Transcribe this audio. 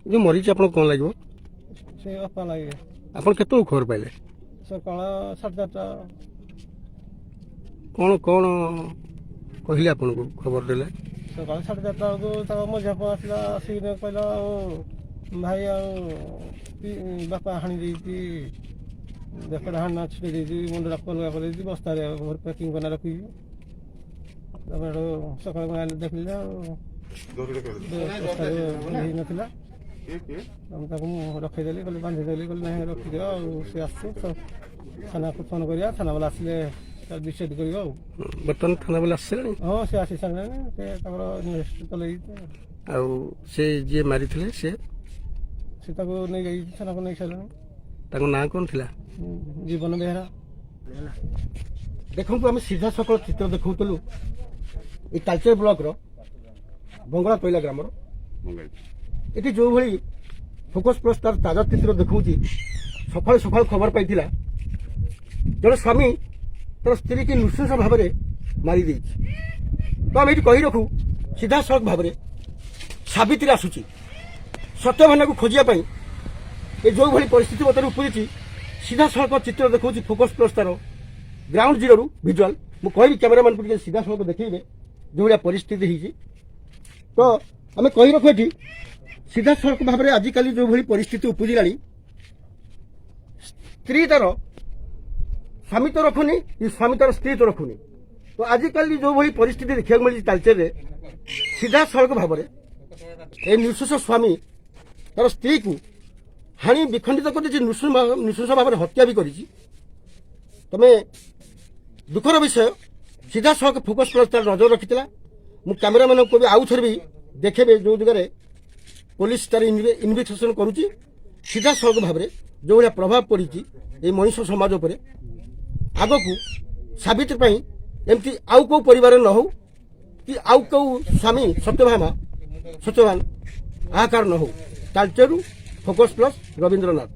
ଯେଉଁ ମରିଛି, ଆପଣଙ୍କୁ କ'ଣ ଲାଗିବ? ସେ ବାପା ଲାଗେ। ଆପଣ କେତେବେଳକୁ ଖବର ପାଇଲେ? ସକାଳ 4:30। କ'ଣ କ'ଣ କହିଲେ ଆପଣଙ୍କୁ ଖବର ଦେଲେ? ସକାଳ 4:30 ବେଳକୁ ତାଙ୍କ ମଝିଆ ପୁଅ ଆସିଲା। ଆସିକିନା କହିଲା, ଆଉ ଭାଇ, ଆଉ ବାପା ହାଣି ଦେଇଛି, ବେକଟା ହାଣି ଛିଟେଇ ଦେଇଛି, ମୁଣ୍ଡଟା ଅଲଗା କରିଦେଇଛି, ବସ୍ତାରେ ଘରେ ପ୍ୟାକିଂ କରିନା ରଖିଛି। ତାପରେ ହେଠୁ ସକାଳେ ମୁଁ ଆଇଲି, ଦେଖିଲି ଆଉ ବସ୍ତାରେ ହେଇନଥିଲା। ମୁଁ ତାକୁ ରଖେଇଦେଲି, କହିଲି ବାନ୍ଧିଦେଲି, କହିଲି ନାହିଁ, ରଖିଦିଅ ଆଉ ସେ ଆସୁ ତ ଥାନାକୁ ଫୋନ୍ କରିବା, ଥାନା ବାଲା ଆସିଲେ ଡିସାଇଡ୍ କରିବ ଆଉ। ବର୍ତ୍ତମାନ ଥାନା ବାଲା ଆସିସାରିଲାଣି? ହଁ, ସେ ଆସି ସାରିଲେଣି। ସେ ତାଙ୍କର ଇନଭେଷ୍ଟ ଚଲେଇଛି। ଆଉ ସେ ଯିଏ ମାରିଥିଲେ ସେ? ସେ ତାକୁ ନେଇଯାଇଛି, ଥାନାକୁ ନେଇ ସାରିଲେଣି। ତାଙ୍କ ନାଁ କ'ଣ ଥିଲା? ଜୀବନ ବେହେରା। ଦେଖନ୍ତୁ, ଆମେ ସିଧାସଳଖ ଚିତ୍ର ଦେଖାଉଥିଲୁ ଏଇ ତାଲଚେର ବ୍ଲକର ବଙ୍ଗଳା ତୈଲା ଗ୍ରାମର। ଏଠି ଯେଉଁଭଳି ଫୋକସ୍ ପ୍ଲସ୍ ତାର ତାଜା ଚିତ୍ର ଦେଖାଉଛି, ସକାଳୁ ସକାଳୁ ଖବର ପାଇଥିଲା ଜଣେ ସ୍ୱାମୀ ତାର ସ୍ତ୍ରୀକି ନୃଶଂସ ଭାବରେ ମାରି ଦେଇଛି। ତ ଆମେ ଏଠି କହି ରଖୁ, ସିଧାସଳଖ ଭାବରେ ସାବିତ୍ରୀ ଆସୁଛି ସତ୍ୟଭାନାକୁ ଖୋଜିବା ପାଇଁ। ଏ ଯେଉଁଭଳି ପରିସ୍ଥିତି ବର୍ତ୍ତମାନ ଉପୁଜିଛି, ସିଧାସଳଖ ଚିତ୍ର ଦେଖାଉଛି ଫୋକସ୍ ପ୍ଲସ୍ ତାର ଗ୍ରାଉଣ୍ଡ ଜିରୋରୁ ଭିଜୁଆଲ। ମୁଁ କହିବି କ୍ୟାମେରାମ୍ୟାନକୁ ଟିକେ ସିଧାସଳଖ ଦେଖେଇବେ ଯେଉଁଭଳିଆ ପରିସ୍ଥିତି ହେଇଛି। ତ ଆମେ କହି ରଖୁ, ଏଠି ସିଧାସଳଖ ଭାବରେ ଆଜିକାଲି ଯେଉଁଭଳି ପରିସ୍ଥିତି ଉପୁଜିଲାଣି, ସ୍ତ୍ରୀ ତାର ସ୍ୱାମୀ ତ ରଖୁନି କି ସ୍ୱାମୀ ତାର ସ୍ତ୍ରୀ ତ ରଖୁନି। ତ ଆଜିକାଲି ଯେଉଁଭଳି ପରିସ୍ଥିତି ଦେଖିବାକୁ ମିଳିଛି ତାଲଚେରରେ, ସିଧାସଳଖ ଭାବରେ ଏ ନୃଶଂସ ସ୍ୱାମୀ ତାର ସ୍ତ୍ରୀକୁ ହାଣି ବିଖଣ୍ଡିତ କରିଦେଇଛି, ନୃଶଂସ ଭାବରେ ହତ୍ୟା ବି କରିଛି। ତମେ ଦୁଃଖର ବିଷୟ, ସିଧାସଳଖ ଫୋକସ୍ ପ୍ଲସ୍ ତାର ନଜର ରଖିଥିଲା। ମୁଁ କ୍ୟାମେରାମ୍ୟାନଙ୍କୁ ବି ଆଉ ଥରେ ବି ଦେଖେଇବେ, ଯେଉଁ ଜାଗାରେ ପୋଲିସ ତାର ଇନଭେଷ୍ଟିଗେସନ କରୁଛି। ସିଧାସଳଖ ଭାବରେ ଯେଉଁଭଳିଆ ପ୍ରଭାବ ପଡ଼ିଛି ଏଇ ମଣିଷ ସମାଜ ଉପରେ, ଆଗକୁ ସାବିତ୍ରୀ ପାଇଁ ଏମିତି ଆଉ କେଉଁ ପରିବାର ନ ହଉ କି ଆଉ କେଉଁ ସ୍ୱାମୀ ସତ୍ୟଭାମା ସତ୍ୟବାନ ହାହାକାର ନ ହଉ। ତାଲଚେରୁ ଫୋକସ୍ ପ୍ଲସ୍, ରବୀନ୍ଦ୍ରନାଥ।